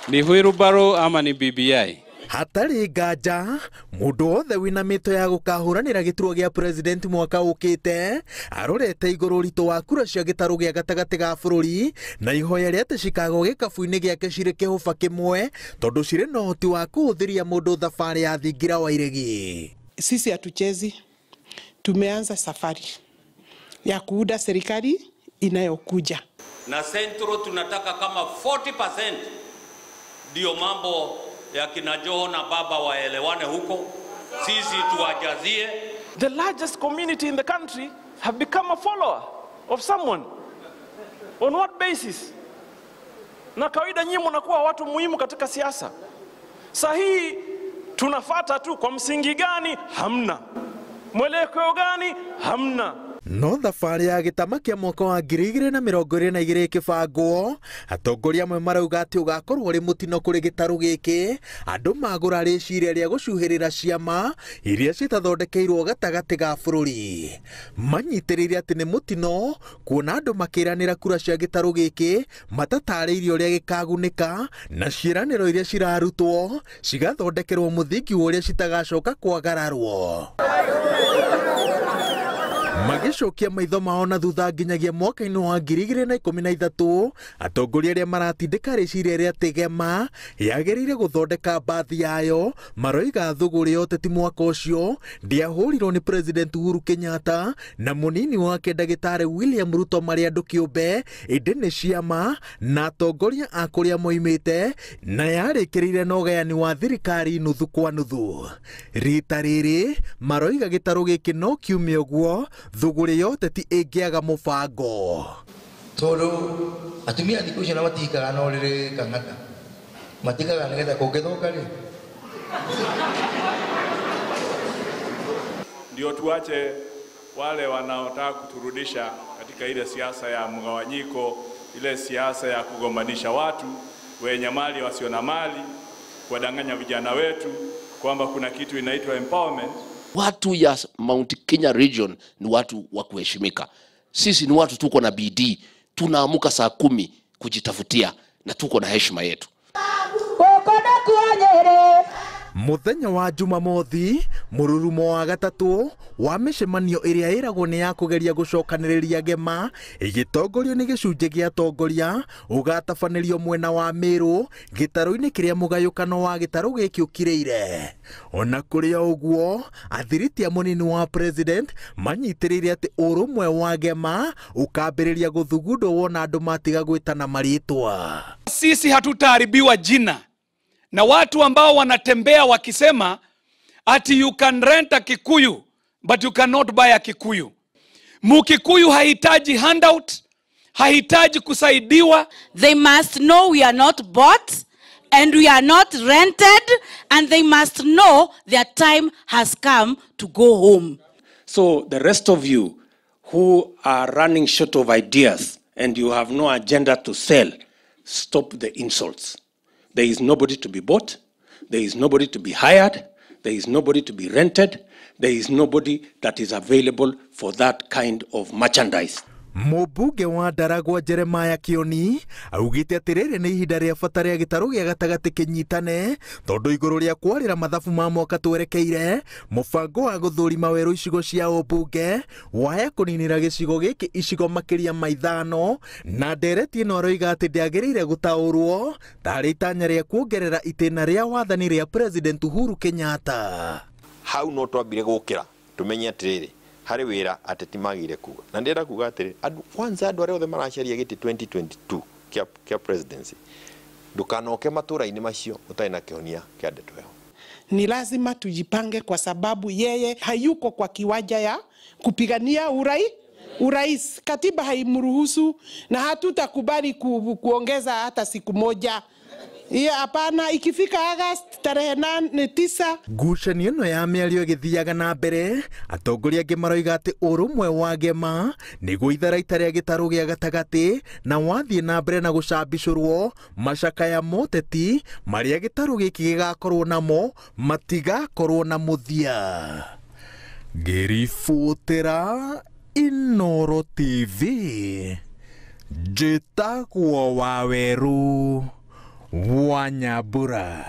Ni wheelbarrow ama ni BBI? Hatarĩ nganja mũndũ wothe wĩna mĩto ya gũkahũranĩra gĩturwa gĩa president mwaka ũkĩte arorete igũrũ ritũ wa kura cia gĩtarũ gĩa gatagatĩ ga bũrũri na ihoya rĩa atĩ Chicago gĩkabu-inĩ gĩake cirĩ kĩhũba kĩmwe tondũ cirĩ na ũhoti wa kũhũthĩria mũndũ thabarĩ ya thingira wa iregi. Sisi hatuchezi, tumeanza safari ya kuunda serikali inayokuja. Na Central tunataka kama 40% ndio mambo ya kina Joho na baba waelewane huko, sisi tuwajazie. The largest community in the country have become a follower of someone. On what basis? Na kawaida nyinyi mnakuwa watu muhimu katika siasa. Sahi tunafata tu kwa msingi gani? Hamna. Mwelekeo gani? Hamna. No thabarĩ ya gĩtama kĩa mwaka wa 2022 ĩkĩbangwo, atongoria amwe marauga atĩ ũgakorwo ũrĩ mũtino kũrĩ gĩtarũ gĩkĩ andũ magũra rĩciria rĩa gũcuhĩrĩra ciama iria citathondekeirwo gatagatĩ ga bũrũri. Manyitĩrĩire atĩ nĩ mũtino kuona andũ makĩranĩra kura cia gĩtarũ gĩkĩ matatarĩirie ũrĩa gĩkagunĩka na ciĩranĩro iria cirarutwo cigathondekerwo mũthingi wa ũrĩa citagacoka kwagararwo. Magĩcokia maitho mao na thutha nginyagia mwaka-inĩ wa 2013, atongoria arĩa maratindĩka rĩciria rĩa atĩ Gema yagĩrĩire gũthondeka mbathi yayo maroiga thũgũrĩ ya ũteti mwaka ũcio ndĩahũrirwo nĩ President Uhuru Kenyatta na mũnini wake ndagĩtarĩ William Ruto marĩ andũ kĩũmbe, ĩndĩ nĩ ciama na atongoria a kũrĩa moimĩte na yarĩkĩrĩire na ũgayani wa thirikari nuthu kwa nuthu. Rita rĩrĩ maroiga gĩtarũ gĩkĩ no kiume ũguo thũgũrĩ ya ũteti ĩngĩaga mũbango. Tondũ atumia thikũ ici ona matikaga na ũrĩrĩ kang'ata, matikaga nĩgetha kũngĩthũka rĩ. Ndio tuache wale wanaotaka kuturudisha katika ile siasa ya mgawanyiko, ile siasa ya kugombanisha watu wenye mali wasio na mali, kuwadanganya vijana wetu kwamba kuna kitu inaitwa empowerment. Watu ya Mount Kenya region ni watu wa kuheshimika. Sisi ni watu tuko na bidii, tunaamuka saa 10 kujitafutia na tuko na heshima yetu. Muthenya wa Jumamothi, mururumo wa gatatũ wa mĩcemanio ĩrĩa ĩragwo nĩ ya kũgeria gũcokanĩrĩria Gema ĩgĩtongorio nĩ gĩcunjĩ gĩa atongoria ũgatabanĩrio mwena wa Meru gĩtarũ-inĩ kĩrĩa mũgayũkano wa gĩtarũ gĩkĩ ũkirĩire. Ona kũrĩ o ũguo, athiriti a mũnini wa president manyitĩrĩire atĩ ũrũmwe wa Gema ũkambĩrĩria gũthugundwo wona andũ matiga gwĩtana marĩtwa. Sisi hatutaharibiwa jina na watu ambao wanatembea wakisema ati you can rent a Kikuyu but you cannot buy a Kikuyu. Mukikuyu hahitaji handout, hahitaji kusaidiwa. They must know we are not bought and we are not rented, and they must know their time has come to go home. So the rest of you who are running short of ideas and you have no agenda to sell, stop the insults. There is nobody to be bought, there is nobody to be hired, there is nobody to be rented, there is nobody that is available for that kind of merchandise. Mũmbunge wa Ndaragwa Jeremiah Kioni augĩte atĩ rĩrĩ nĩ ihinda rĩa bata rĩa gĩtarũ gĩa gatagatĩ kĩnyitane tondũ igũrũ rĩa kwarĩra mathabu ma mwaka twerekeire mũbango wa gũthũrima werũ icigo cia ũmbunge waya kũninĩra gĩcigo gĩkĩ icigo makĩria ma 5 na ndereti ĩno aroiga atĩ ndĩagĩrĩire gũtaũrwo tarĩ itanya rĩa kuongerera itĩna rĩa wathani rĩa President Uhuru Kenyatta. Hau no twambire gũkĩra tũmenye atĩrĩrĩ harĩ wĩra ateti magire kuga na ndĩrenda kuga atĩrĩ andũ kwanza andũ arĩa othe maracaria gĩtĩ 2022 kĩa presidency ndũkanoke matũra-inĩ macio ũtarĩ na kĩhonia kĩa ndeto ĩyo. Ni lazima tujipange kwa sababu yeye hayuko kwa kiwanja ya kupigania urais. Katiba haimruhusu na hatutakubali kuongeza hata siku moja. Iya, hapana, ikifika August tarehe 9. Ngucanio ĩno ya mĩario ĩgĩthiaga na mbere, atongoria angĩ maroiga atĩ ũrũmwe wa Gema nĩguo itharaita rĩa gĩtarũ gĩa gatagatĩ na wathiĩ na mbere na gũcambicũrwo macakaya moteti marĩa gĩtarũ gĩkĩ gĩgakorwo namo matigakorwo na mũthia. Ngĩribotera Inooro TV, njĩtagwo Wawerũ Wa Nyambura.